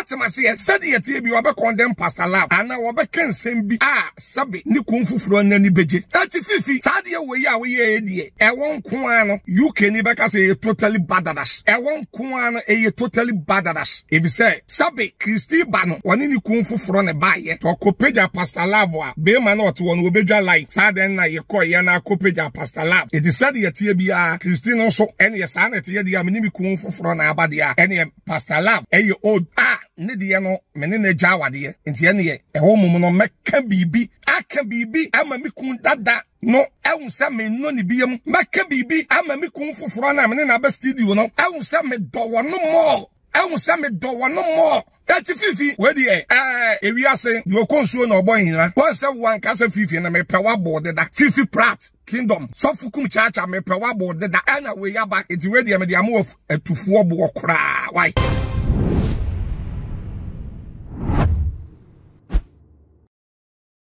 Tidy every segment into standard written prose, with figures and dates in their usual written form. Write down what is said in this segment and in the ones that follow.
Woatem aseɛ? Sɛdeɛ ɛteɛ bi wɔbɛ condemn Pastor Love anaa wɔbɛka nsɛm bi a sɛbe ne kun foforɔ no ani bɛgye. Enti Fifi, saa adeɛ wei a woyɛɛ deɛ, ɛwɔ nko ara no, UK ni bɛka sɛ ɛyɛ totally badadash. Ɛwɔ nko ara no, ɛyɛ totally badadash. Efisɛ sɛbe Christy ba no, ɔne ne kun foforɔ na ɛbaeɛ. Ɔkɔpagya Pastor Love a, beema no ɔte hɔ no, wɔbɛdwa line. Saa dɛn na yɛkɔeɛ na akɔpagya Pastor Love. Enti sɛdeɛ ɛteɛ biara, Christy no nso, ɛneɛ saa na ɛteɛ deɛ a, me ne me kun foforɔ na aba deɛ a, ɛneɛ Pastor Love ɛyɛ old a ne deɛ no me ne no agya awadeɛ nti ɛneɛ ɛhɔ mmom no mɛka biribi aka biribi ama me kun dada no ɛhu sɛ mennɔ ne biam mɛka biribi ama me kun foforɔ no a me ne no aba studio no ɛhu sɛ medɔ wɔn mɔɔ ɛhu sɛ medɔ wɔn mɔɔ ɛti fifi wei deɛ ɛɛ ewiase deɛ ɔkɔ nsuo na ɔbɔ nhina wɔn sɛ wɔn ankasa fifi na mepɛ wabɔ deda fifi prat Kingdom sɔfo kum kyaakya mepɛ wabo deda ɛna wei aba eti wei deɛ mede ama atufoɔ boɔ koraa wai.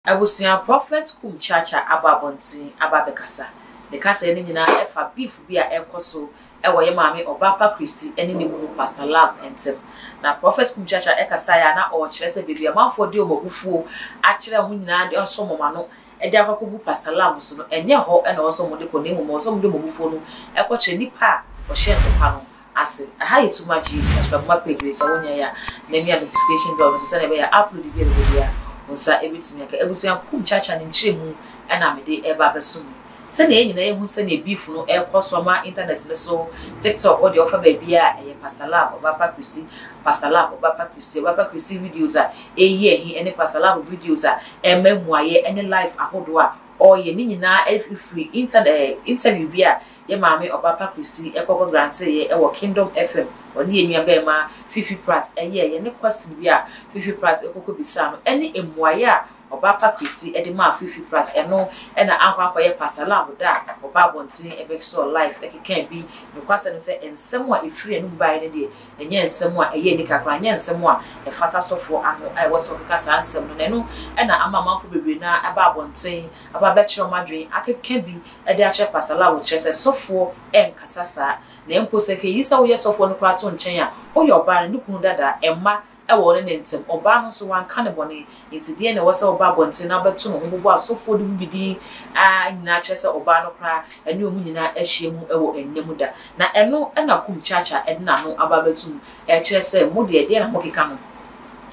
Abusua Prophet Kum Chacha aba abɔnten aba abɛkasa. Ne kasaɛ no nyinaa ɛfa beef bi a ɛrekɔ so ɛwɔ yɛ maame Ɔbaapa Christy ɛne ne kunu Pastor Love ntɛm. Na Prophet Kum Chacha ɛkasaeɛ a na ɔrekyerɛ sɛ baabi amanfoɔ de wɔn abufuo akyerɛ ho nyinaa de asɔ wɔn ano de akɔ akɔgu Pastor Love so no, ɛnyɛ hɔ na ɛwɔ sɛ wɔde kɔ na mmom ɛwɔ sɛ wɔde wɔn abufuo no kɔkyerɛ nipa a ɔhyɛ ntɔkwa no ase. Ɛha yɛ Too Much You, subscribe ma page wei sɛ wonyɛeɛ a na mia notification bell no so sɛdeɛ ɛbɛyɛ a upload bi a ɛbɛba biara wo nsa bɛtumi aka. Abusua Kum Chacha ne nkyerɛmu na mede reba abɛsom yi. Sɛnea yɛn nyinaa yɛhu sɛnea beef no rekɔ so ama internet no so, TikTok, wo deɛ wofa baabiara a, ɛyɛ Pastor Love, Ɔbapa Christy, Pastor Love, Ɔbapa Christy, Ɔbapa Christy videos a ɛreyi ahi ne Pastor Love videos a ɛrema mmuaeɛ ne live ahodoɔ a ɔreyɛ. Ne nyinaa firi internet interview bi a yɛn maame Ɔbapa Christy kɔ kɔ granteeɛ wɔ Kingdom FM, ɔne yɛn nua barima Fifi Pratt yɛeɛ ne question bi a Fifi Pratt kɔ kɔbisaa no ne mmuaeɛ a Ɔbaa pa Christy de maa Fifi Pratt ɛno na ankɔ ankɔyɛ Pastor Love da a ɔbaa abɔnten bɛsɔɔ life kekae bi. Nokwasɛm ne sɛ nsɛm a ɛfiri n'anom baeɛ no deɛ ɛnyɛ nsɛm a ɛyɛ anika koraa, ɛnyɛ nsɛm a ɛfata sɔfoɔ ano a ɛwɔ sɛ ɔkeka saa nsɛm no na ɛno na ama amanfoɔ bebree no ara aba abɔnten aba abɛkyerɛ wɔn adwene akeka bi de akyerɛ Pastor Love kyerɛ sɛ sɔfoɔ nkasa saa na mpo sɛ nka ɛyi sɛ woyɛ sɔfoɔ no koraa to nkyɛn a woyɛ ɔbaa no ne kunu dada mma wɔ ɔne ne ntam. Ɔbaa no nso, wanka no bɔne. Enti deɛn na ɛwɔ sɛ ɔba abɔnten na ɔbɛto ne ho bobɔ asɔfoɔ no mu bi din ara nyinaa kyerɛ sɛ ɔbaa no koraa ɛne wɔn nyinaa ahyia mu wɔ nna mu da. Na ɛno na Kum Chacha de n'ano aba abɛto mu rekyerɛ sɛ mo deɛ deɛn na mokeka no?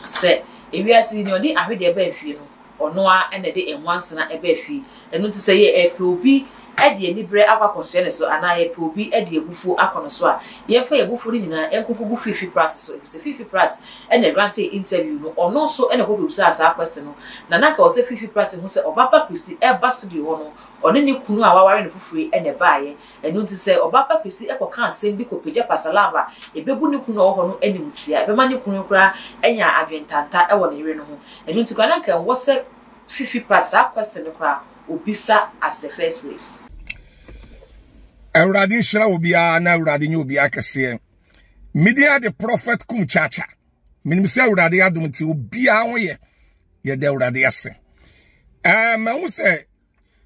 Sɛ ewiase yi nea ɔde ahwedeɛ baa fie no, Ɔno ara na ɛde nwansena ba fie. Ɛno nti sɛ yɛrepɛ obi de aniberɛ akɔ akɔsoɛ ne so anaa yɛrepɛ obi de abufuo akɔ ne so a, yɛmfa yɛn abufuo no nyinaa nkɔkɔgu Fiifi Pratt so efisɛ Fiifi Pratt na ɛgrantee interview no, ɔno nso na ɛkɔkɔbisaa saa question no. Na na anka ɛwɔ sɛ Fiifi Pratt hu sɛ Ɔbapa Christy reba studio hɔ no, ɔne ne kunu a waware no foforɔ yi na ɛbaeɛ. Ɛno nti sɛ Ɔbapa Christy kɔka asɛm bi kɔpagya Pastor Love a, ɛbɛbu ne kunu a ɔwɔ hɔ no animtia, ɛbɛma ne kunu koraa anya adwentanta wɔ ne yere no ho. Ɛno nti koraa na anka ɛnwɔ sɛ Fifi Pratt saa question no koraa obisa at the first place. Awurade nhyira obiara na Awurade nyɛ obiara kɛseɛ. Media de prophet kum chacha. Menim sɛ Awurade adom nti obiara ho yɛ. Yɛda Awurade ase. Ɛɛ mahu sɛ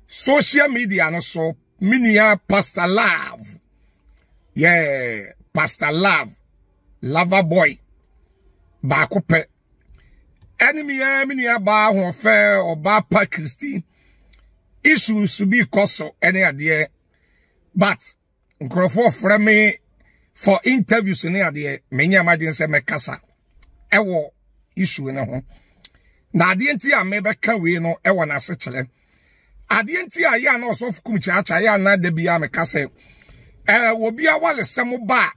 social media no so me nua Pastor Love. Yeah, Pastor Love. Lover boy. Baako pɛ. Ɛne me ara me nua baa ahoɔfɛ ɔbaa pa Christine issues bi kɔ so ɛne adeɛ but nkurɔfoɔ frɛ me for interviews ne adeɛ menyɛ m'adwene sɛ mɛkasa ɛwɔ issue no ho na adeɛ nti a mebɛka wei no ɛwɔ n'asekyerɛ adeɛ nti a yɛ a na ɔsɔfo kum kyaakyaa yɛ a na da bi a meka sɛ ɛɛ obi awalesɛm ba a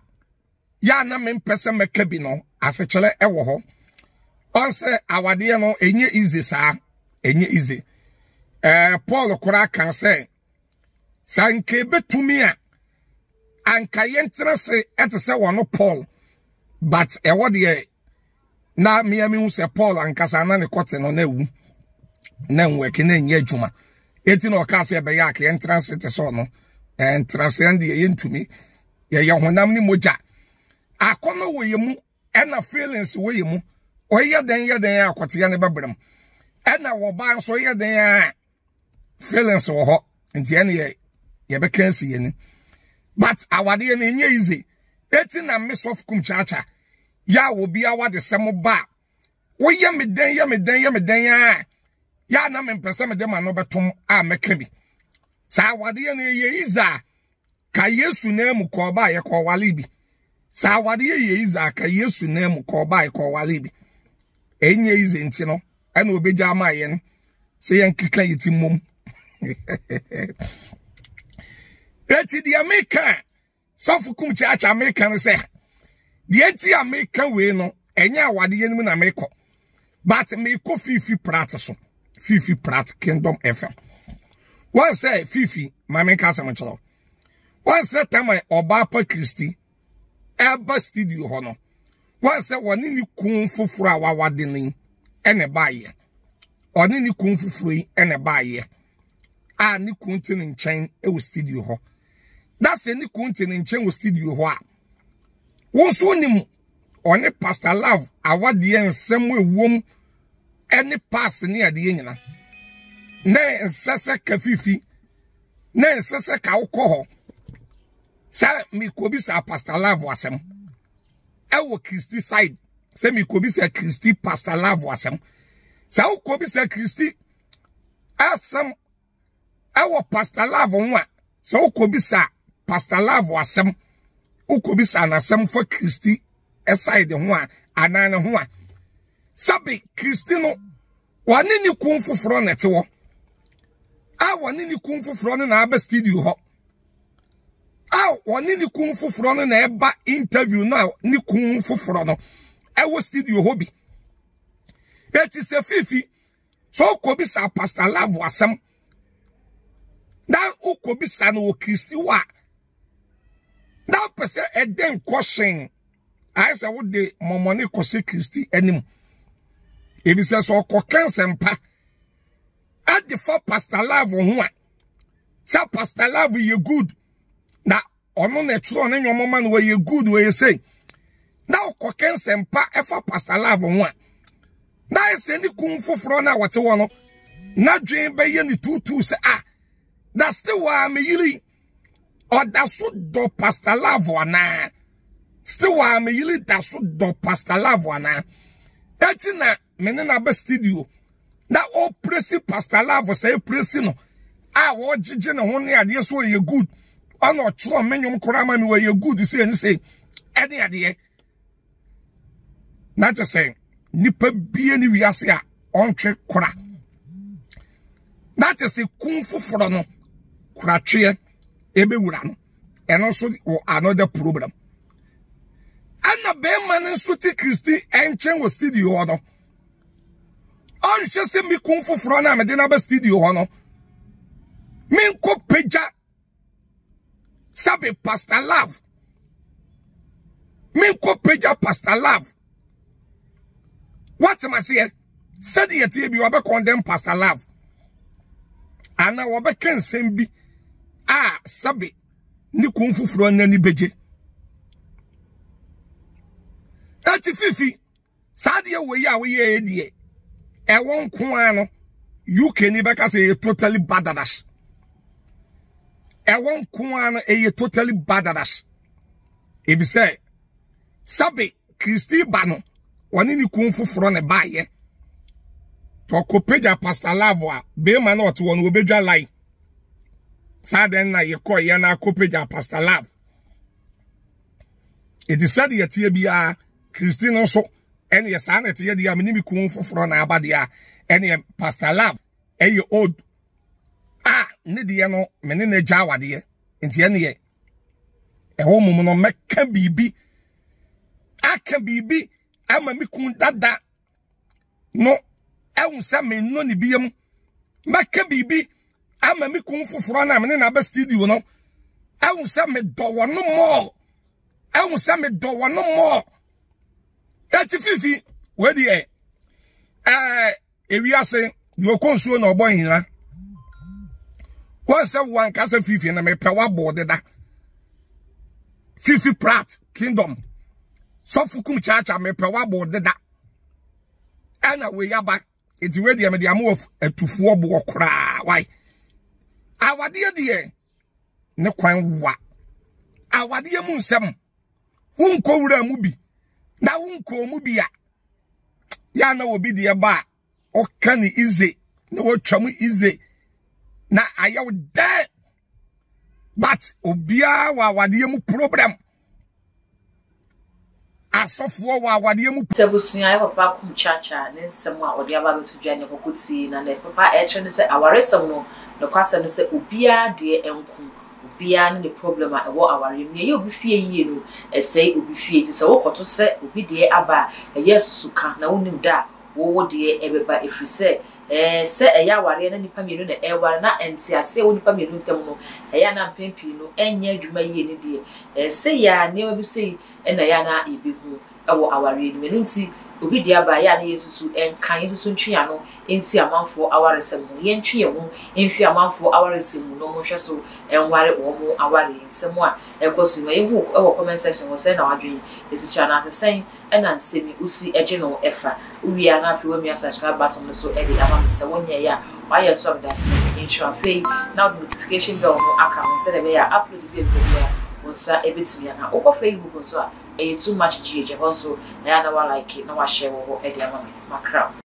yɛ a na mempɛ sɛ mɛka bi no asekyerɛ ɛwɔ hɔ ɔn sɛ awadeɛ no ɛnyɛ easy saa ɛnyɛ easy ɛɛ paul koraa kan sɛ sɛ anka ebɛtumi a anka yɛntena se ɛte sɛ wɔn paul but ɛwɔ deɛ na mmea mi hu sɛ paul ankasa na ne kɔte no na ewu na nwɛke na nyɛ adwuma eti na ɔkaa sɛ ɛbɛyɛ aka yɛntena se te sɛ ɔno ɛntena se ɛn deɛ yɛntumi yɛyɛ honam ne mogya akɔnnɔ wɔ yɛ mu ɛna feelings wɔ yɛ mu ɔyɛ dɛn yɛ dɛn a akɔteɛ ne bɛbrɛ mu ɛna wɔba nso yɛ dɛn a feelings wɔ hɔ nti ɛne yɛ yɛbɛka asi yɛ ni but awadeɛ no ɛnyɛ easy eti na me sɔfo kum kyaakya. Yɛ a obi awadesɛm ba a, woyɛ me dɛn yɛ me dɛn yɛ me dɛn a, yɛ a na mempɛ sɛ mede m'ano bɛtom a mɛka bi. Saa awadeɛ no ɛyɛ Isa ka Yesu nan mu kɔɔ ba yɛ kɔɔ bi. Saa awadeɛ yɛ Isa ka Yesu nan mu kɔɔ ba yɛ kɔɔ bi. Ɛnyɛ Isa nti no ɛna obɛgya ama yɛn sɛ yɛnkeka yɛ ti mmom. Eti deɛ meka sɔfo kum kyaakyaa meka no sɛ deɛ nti a meka wei no ɛnyɛ awadeɛ no mu na mekɔ but mekɔ fifi prat so fifi prat kingdom fm wɔn sɛ fifi ma menka asɛm nkyerɛ wɔn sɛ tama ɔbaa pa kristi ɛba studio hɔ no wɔn sɛ wɔne ne kun foforɔ a wawade no yi ɛna ɛbaayɛ ɔne ne kun foforɔ yi ɛna ɛbaayɛ a ne kun te ne nkyɛn wɔ studio hɔ na sɛ ne kun te ne nkyɛn wɔ studio hɔ a wɔn nso nim ɔne pastor love awadeɛ nsɛm ewom ɛne pass ne adeɛ nyina na nsɛ sɛ kafifi na nsɛ sɛ ka wokɔ hɔ sɛ mekɔbisa pastor love asɛm ɛwɔ kristi side sɛ mekɔbisa kristi pastor love asɛm sɛ wokɔbisa kristi asɛm ɛwɔ pastor love ho a sɛ wokɔbisa pastor love asɛm wokɔbisa n'asɛm fa kristi side ho a anaa ne ho a sɛbe kristi no wɔne ne kun foforɔ na ɛte hɔ a wɔne ne kun foforɔ no na aba studio hɔ a wɔne ne kun foforɔ no na ɛba interview no a ne kun foforɔ no ɛwɔ studio hɔ bi eti sɛ fifi so wokɔbisa pastor love asɛm na wokɔbisa no wɔ kristi hɔ a na wopɛ sɛ ɛdɛ nkɔhyɛn ayɛ sɛ wode mɔmɔne kɔhyɛ kristi anim ebisɛ sɛ ɔkɔka nsɛmpa ɛde fa pastor love ho a sɛ pastor love yɛ good na ɔno na ɛtwerɛ ne nneɛma ma no wɔyɛ good wɔyɛ sei na ɔkɔkɛ nsɛmpa ɛfa pastor love ho a na ɛsɛ ne kun foforɔ no a wɔte hɔ no n'adwene bɛyɛ ne tuutuu sɛ ah na still a me yiri ɔda so dɔ pastor love anaa still a me yiri da so dɔ pastor love anaa ɛti na me ne na ba studio na ɔpresi pastor love sɛ ɛpresi no a wɔgyegye ne ho ne adeɛ so ɔyɛ good ɔna ɔtwerɛ me nnwom koraa ma me wɔyɛ good sɛ ɛne sɛ ɛne adeɛ na kyɛ sɛ nipa bie ne wiase a ɔntwe kora na kyɛ sɛ kun foforɔ no koratweɛ ɛbɛwura no ɛno nso wɔ another problem ɛna bɛrima no nso te kristi nkyɛn wɔ studio hɔ no ɔnhwɛ sɛ me kun foforɔ no a mede no aba studio hɔ no menkɔ pagya sɛbe pastor love menkɔ pagya pastor love woatem aseɛ sɛdeɛ ɛteɛ bi wɔbɛkɔndɛm pastor love anaa wɔbɛka nsɛm bi a sɛbe ne kun foforɔ n'ani bɛgye ɛti fifi saa deɛ wɔ yi a woyɛ deɛ ɛwɔ nko ara no uk ni bɛka sɛ ɛyɛ totally badadash ɛwɔ nko ara no ɛyɛ totally badadash efisɛ sabe kristi ba no wɔne ne kun foforɔ ne baayɛ tɔkɔ pastor love a bɛrima no ɔte hɔ no wɔbɛdwa line saa dɛn na yɛkɔ yɛ na akɔ pagya pastor love ɛti sɛdeɛ ɛteɛ biara Christine nso ɛneɛ saa na ɛteɛ deɛ a mene me kun foforɔ na aba deɛ a ɛneɛ pastor love ɛyɛ old a ne deɛ no me ne no agya awadeɛ nti ɛneɛ ɛhɔ mom no mɛka biribi aka biribi ama me kun dada no ɛhu sɛ mennɔ ne biam mɛka biribi ama me kun foforɔ no a mene no aba studio no ɛhu sɛ medɔ wɔ no mɔɔ ɛhu sɛ medɔ wɔ no mɔɔ ɛti fifi wei deɛ ɛɛ ewiase deɛ ɔkɔ nsuo na ɔbɔ nhina wɔn sɛ wɔn ankasa fifi na mepɛ wabɔ deda fifi prat kingdom sɔfo kum kyaakyaa mepɛ wabɔ deda ɛna wei aba eti wei deɛ mede ama atufoɔ boɔ koraa wae awadeɛ deɛ ne kwan wa awadeɛ mu nsɛm wonkɔ wura mu bi. Na wonkɔɔ mu bi a, yɛ na obi deɛ ba a, ɔka ne ize na wɔtwa mu ize na ayɛ wo dɛ. But obiara wɔ awadeɛ mu problem. Asɔfoɔ wɔ awadeɛ mu. Sɛ abusua yɛ papa kum kyaakyaa ne nsɛm a ɔde aba abɛto dwa ne kɔkɔ tie na ne papa ɛkyerɛ ne sɛ awaresɛm no nokwasɛm ne sɛ obiara deɛ nko obiara ne ne problem a ɛwɔ awareɛ mu nea ɛyɛ obi fie yie no ɛsɛe obi fie nti sɛ wokɔto sɛ obi deɛ aba a ɛyɛ asusu ka na wonim da a wo deɛ ɛbɛba ɛfiri sɛ ɛɛ sɛ ɛyɛ awareɛ na nnipa mmienu na ɛreware na nteaseɛ wɔ nnipa mmienu ntam no ɛyɛ a na mpɛn pii no ɛnyɛ adwuma yie ne deɛ ɛɛ sɛ yɛ a nneɛma bi sei ɛna ɛyɛ a na yɛbɛhu wɔ awareɛ no mu. Ɛno nti, obi deɛ aba a, ɛyɛ a na yɛnsusu nka, yɛnsusu ntwe yɛn ano nsi amanfoɔ awaresɛm ho. Yɛntwe yɛn ho mfi amanfoɔ awaresɛm mu na wɔnhwɛ so nware wɔn awareɛ. Nsɛm a ɛkɔ so yi, ma yɛnhu wɔ comment section hɔ, sɛn na w'adwene si kyerɛ anaasɛ sɛn na nsɛm yi wosi gye no fa. Wowie a na afei woamia subscribe button no so de ama me. Sɛ wonyɛeɛ a, wayɛ nso a meda ase na Nyame nhyira wo. Afei na wode notification bell no aka ho sɛdeɛ ɛbɛyɛ a upload bi a ɛbɛba biara wo nsa bɛtumi aka. Wokɔ Facebook nso a, ɛyɛ too much GH, ɛhɔ nso ɛyɛ a na wa like na wa share wɔ hɔ de ama me. Makra wo.